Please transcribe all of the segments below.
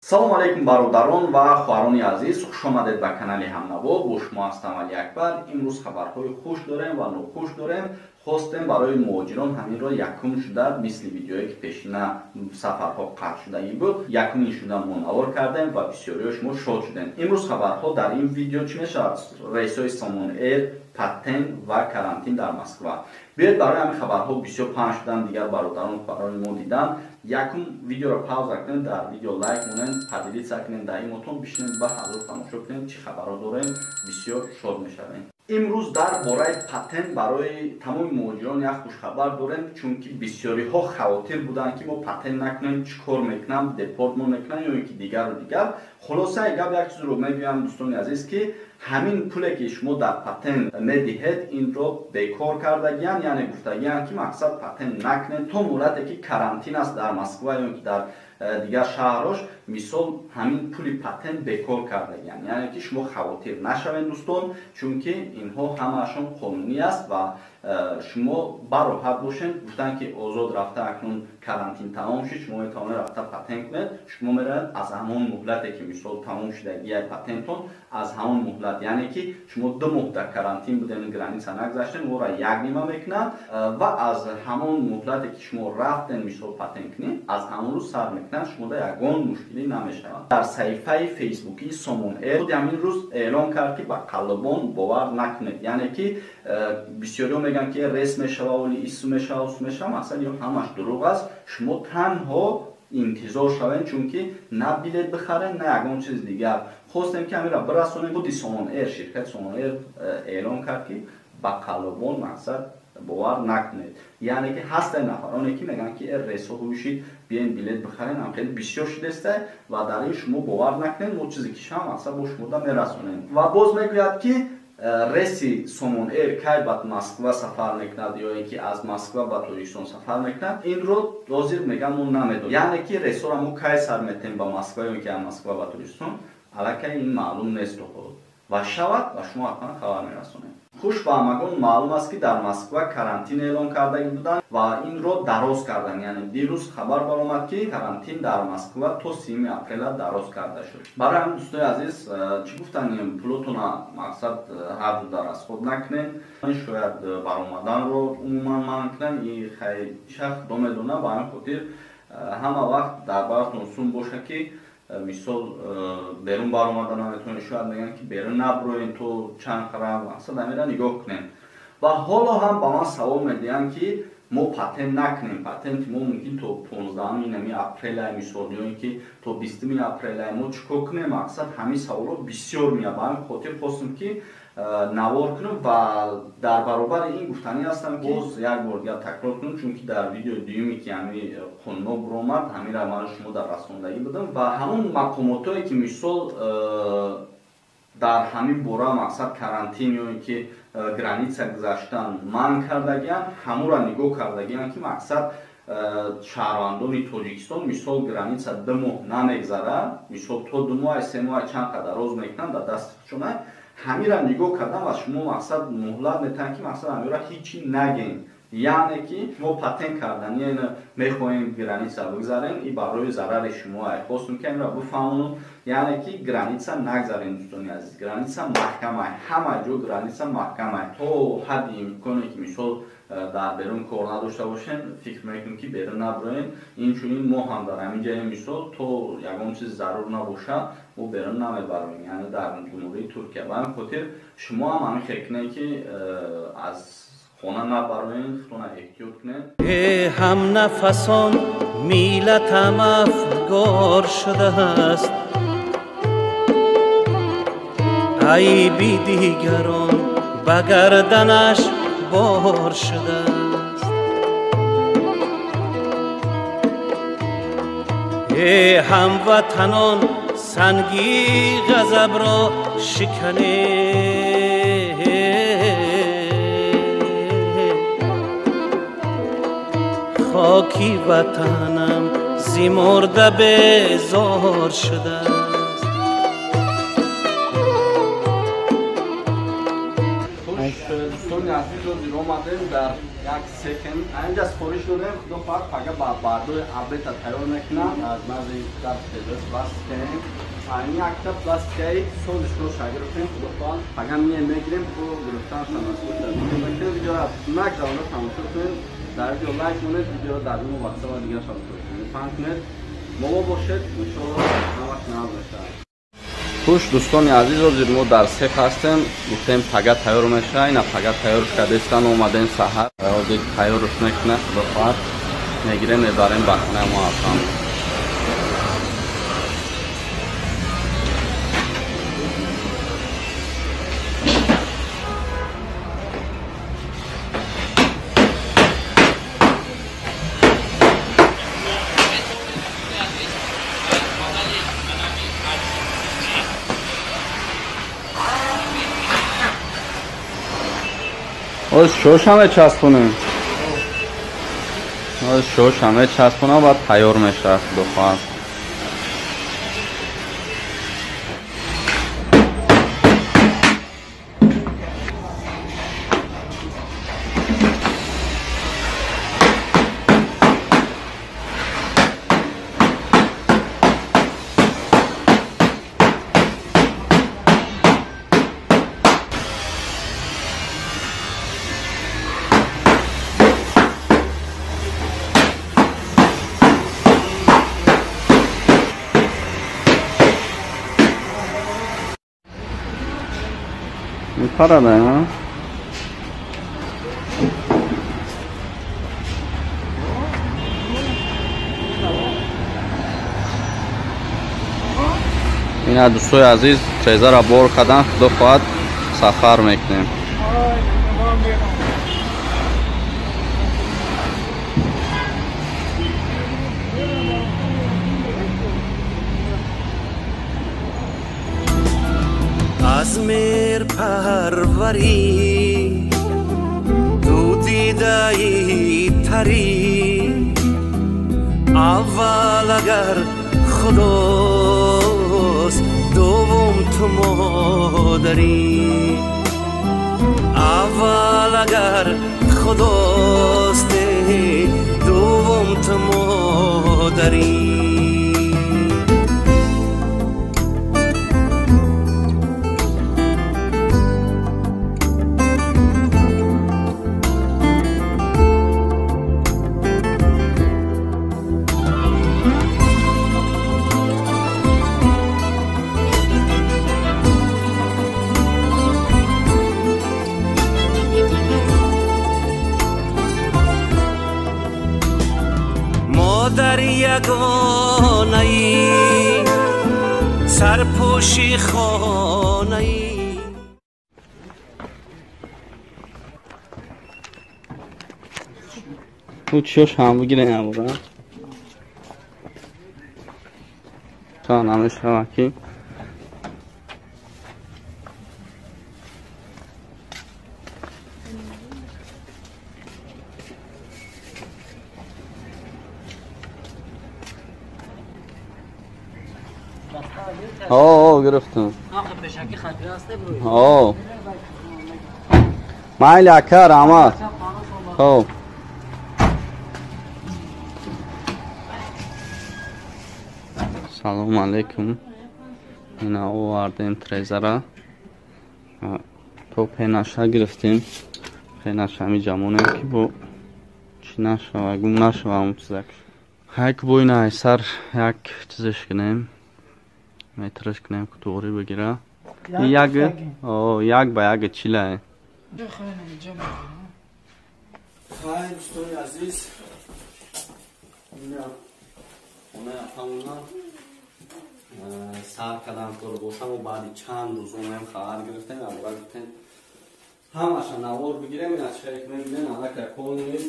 Салом алейкум бародарон ва хоҳарони азиз, хуш омадед ба канали Ҳамнаво. Бо шумо ҳастам Али Акбар. Имрӯз хабарҳои хуш дорем ва нохуш дорем. Хостем барои муҳоҷирон ҳаминро якум шуда, мисли видеое ки пешина сафарҳо қатъ шудагӣ буд, якумин шуда мо навор кардем ва бисёриҳо шумо шод шудем. Имрӯз хабарҳо дар ин видео чӣ мешавад? Рейсҳои Сомон Эйр, патент ва карантин дар Москва. Биёед барои ҳамин хабарҳо бисёр паҳн шудан, дигар бародарон хоҳарони мо дидан. Якум видеоро пауза кунед, дар видео лайк монед, поделиться кунед, дар имотон бишинед ба ҳазор тамошо кунед, чӣ хабарҳо дорем, бисёр шод мешавем. Имрӯз дар бораи патент барои тамоми муҳоҷирон як хушхабар дорем, чунки бисёриҳо хавотир буданд, ки мо патент накунем, чӣ кор мекунам, депорт мо мекунам ё ин ки дигару дигар. Хулосаи гап як чизро мегӯям, дӯстони азиз, ки ҳамин пуле ки шумо дар патент медиҳед, инро бекор кардагиянд, яъне гуфтагиянд, ки мақсад патент накунед то муҳлате ки карантин аст дар Москва ё ки дар дигар шаҳрҳош. Мисол, ҳамин пули патент бекор кардагиянд, яъне ки шумо хавотир нашавед, дӯстон, чунки инҳо ҳамаашон қонунӣ аст ва шумо бароҳат бошед. Гуфтанд, ки озод рафта, акнун карантин тамом шуд, шумо метавонед рафта патент кунед. Шумо меравед аз ҳамон муҳлате ки мисол тамом шудагияи патентон, аз ҳамон муҳлат, яъне ки шумо 2 моҳ дар карантин будем, граница нагузаштем, ора як нима мекунанд ва аз ҳамон муҳлате ки шумо рафтем, мисол, патент кунед, аз ҳамон рӯз сар мекунанд, шумо да ягон мушкилӣ намешавад. Дар саҳифаи фейсбукии Сомон Эйр худи ҳамин рӯз эълон кард, ки ба қаллобон бовар накунед, яъне ки бисёриҳо мегӯянд, ки рейс мешава, оли ису мешава, усу мешава, мақсад ё ҳамаш дурӯғ аст. Шумо танҳо интизор шавед, чунки на билет бихаред, на ягон чиз дигар. Хостем, ки ҳаминро бирасонем. Худи Сомон Эйр, ширкати Сомон Эйр эълон кард, ки ба қаллобон мақсад бовар накунед, яъне ки ҳастанд нафароне, ки мегӯянд, ки рейсҳо ҳушид, биёем билет бихарем, ҳам хеле бисёр шудеста ва дар ин шумо бовар накунед. Мо чизе ки шава, мақсад бо шумода мерасонем. Ва боз мегӯяд, ки рейси Сомон Эйр кай ба Москва сафар мекунад ё ин ки аз Москва ба Тоҷикистон сафар мекунад, инро ҳозир мегӯям, мо намедонем, яъне ки рейсҳоро мо кай сар метем ба Москва ё ин ки аз Москва ба Тоҷикистон, аллакай ин маълум нест ва шавад ва шумо ҳатман хабар мерасонем. Хуш ба ҳамагон маълум аст, ки дар Москва карантин эълон кардагӣ буданд ва инро дароз карданд, яъне дирӯз хабар баромад, ки карантин дар Москва то 30 апреля дароз карда шуд. Барои ҳамин, дӯстои азиз, чӣ гуфтанем, пулотона мақсад ҳар ду дар расход накунед, шояд баромаданро умуман манъ кунанд, и хайша худо медонад. Ба ҳамин хотир ҳама вақт дар баратон сум боша, ки мисол берун баромада наметавонед, шояд мегӯянд, ки берун набуроен то чанд қара, мақсад ҳаминро нигоҳ кунем. Ва ҳоло ҳам ба ман савол медиҳанд, ки мо патент накунем, патенти мо мумкин то 15-уми нами апреля, мисол, ё ин ки то 20-уми апреля, мо чӣ кор кунем? Мақсад ҳамин саволҳо бисёр меяд. Ба ҳамин хотир хостем, ки навор кунем ва дар баробари ин гуфтанӣ ҳастам, ки боз як бор дигар такрор кунам, чунки дар видеои дуюме, ки ҳамин қонунҳо буромад, ҳаминро ман шумо дар расондагӣ будам ва ҳамон мақомотое, ки мисол дар ҳамин бора мақсад карантин ё ин ки граница гузаштан манъ кардагианд, ҳамонро нигоҳ кардагианд, ки мақсад шаҳрвандони Тоҷикистон мисол граница 2 моҳ намегзарад, мисол то 2 моҳ, 3 моҳ чанд қадар роз мекунанд, дар дасти худшона ҳаминро нигоҳ кардан ва шумо мақсад муҳлат метаҳанд, ки мақсад ҳаминро ҳичи нагем, яъне ки шумо патент кардани мехоҳем граница бигзарем, и барои зарари шумо. Хостум, ки ҳаминро бифаҳмонам, яъне ки граница нагзарем, дӯстони азиз, граница маҳкамай, ҳама ҷо граница маҳкамай. То ҳадди имконе ки мисол дар берун кор надошта бошем, фикр мекунем, ки берун набуроем. Инчунин мо ҳам дар ҳамин ҷои мисол то ягон чиз зарур набошад, мо берун намебароем, яъне дар Ҷумҳурии Туркия. Ба ҳамин хотир шумо ҳам ҳамин хел кунед, ки аз хона набароен, худтона эҳтиёт кунед. Э ҳамнафасон, миллатам афгор шудааст, айби дигарон ба гарданаш бор шудааст. Э ҳамватанон, санги ғазабро шиканед, хоки ватанам зи мурда безор шудааст. Дӯстони Азиз, ҳозир омадем дар як секен. Инҷа сфориш додем, худо хоҳад пага ба бардои абета тайёр мекунанд. Аз назди дар тезас пластикаем. Ин якта пластикаи созишро гирифтем, худо хоҳад пага мегирем, бо гирифтанашон масъул видео мекунем. Видеоро нагзаронда тамошо кунед, дар видео лайк монед, видеоро дар имо ватсап ва дигар шабакаҳо паҳн кунед. Мо бошед, иншоаллоҳ ҳамаш нағз мешавад. Хуш дӯстони азиз, ҳозир мо дар сех ҳастем. Гуфтем пага тайёр мешавад, ина пага тайёрш кардестан, омадем саҳар. Ҳозир тайёрш мекунад, худо хоҳад мегирем, мебарем ба хонаи мо афам. Оз шоша мечаспонем. Оз шоша мечаспонам, баъд тайёр мешавад, худо хоҳад. Мепарада, ина дӯстои азиз, трезаро бор кардан, худо хоҳад сафар мекунем. Аз меҳрпарварӣ ту дидаи тарӣ, аввал агар худост, дуввум ту модарӣ. Аввал агар худост, дуввум ту модарӣ. Модар ягонаи сарпӯши хонаи. Ту чиёш ҳам бигирем амура то намешавад ки О, гирифтам. О. Майли ака, раҳмат. Хоб. Салом алейкум. Ина овардем трезара. То пенаша гирифтем. Пенаша ҳами ҷамонем ки бо чӣ нашава, гум нашава ҳамон чизак. Ҳайк бо ина айсар як чизеш кунем. Метраш кунем, туғри бигира. Як, о, як ба як чилае. Хай, дӯстони азиз, ина хонаи апамона сар кардам кору бошам ва баъди чанд рӯз омаем, хабар гирифтем, аввал гуфтем ҳамаша навор бигирем. Ина чиқаре ки мебинем, аллакай полный,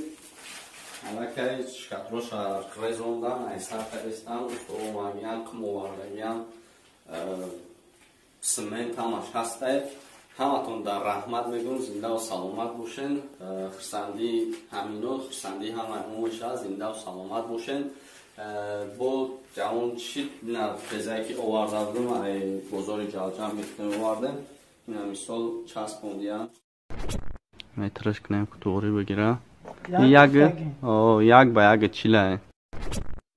аллакай шикатроша резондан, ай сар кардистан, усто омагиян, қум овардагиян, цемент ҳамаш ҳастай. Ҳаматон дар раҳмат мегӯм, зиндаву саломат бошен. Хурсандии ҳамино, хурсандии ҳамаи мо мешавад, зиндаву саломат бошен. Бо ҷавон чӣ ина презае ки оварда будем, ай бозори Ҷалҷам гирифтем, овардем. Ина мисол часпондиян. Метраш кунем туғри бигира. Як як ба як чила.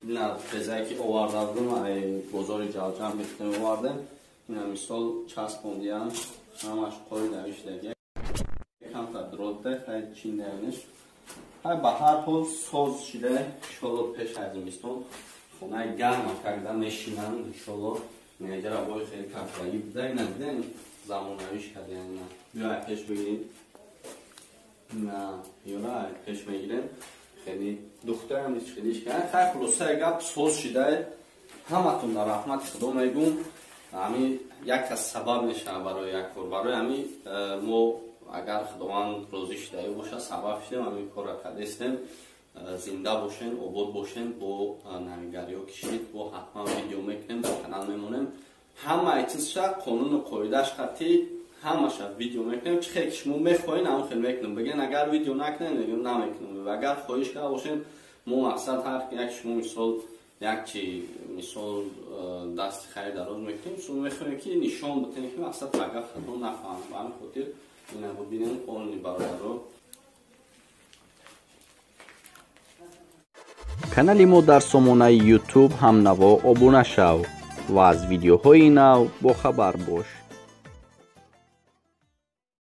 На фрезае ки оварда будем, ай бозори Ҷалҷам гирифтем овардем. Ина мисол часпондиян, ҳамаш қои навиштаги. Камтар дротда, хай чин навиш. Хай ба ҳар ҳол соз шида, иншолло пеш аз зимистон хонаи гарма карда мешинанд, иншолло. Неҷара бой хеле кафтагӣ буда, ина дидем замонавиш кардем. Ина биё ай пеш бигирем. На, ёра ай пеш мегирем. Хеле духтарам низ хеле ишкан. Хай хулосаи гап соз шида, ҳаматон дар раҳмати Худо мегӯм. Ҳами як кас сабаб мешавад барои як кор. Барои ҳами мо агар Худованд розӣ шидаӣ бошад, сабаб шудем, ҳамин корро кардастем. Зинда бошен, обод бошен, бо навигариҳо кишид, бо ҳатман видео мекунем, дар канал мемонем. Ҳамаи чизша қонуну қоидааш қатъӣ ҳамаша видео мекунем. Чӣ хел ки шумо мехоҳед, ҳамон хел мекунем. Бигӯен агар видео накунем, мегӯем намекунем. Ва агар хоҳиш карда бошем, мо мақсад ҳар як шумо мисол як чи мисол дасти хайр дароз мекунем. Шумо мехоҳем ки нишон битем ки мақсад агар хато нафаҳмем. Ба ҳамин хотир ина бибинем қонуни бародаро. Канали мо дар сомонаи YouTube ҳамнаво обуна шав ва аз видеоҳои нав бохабар бош.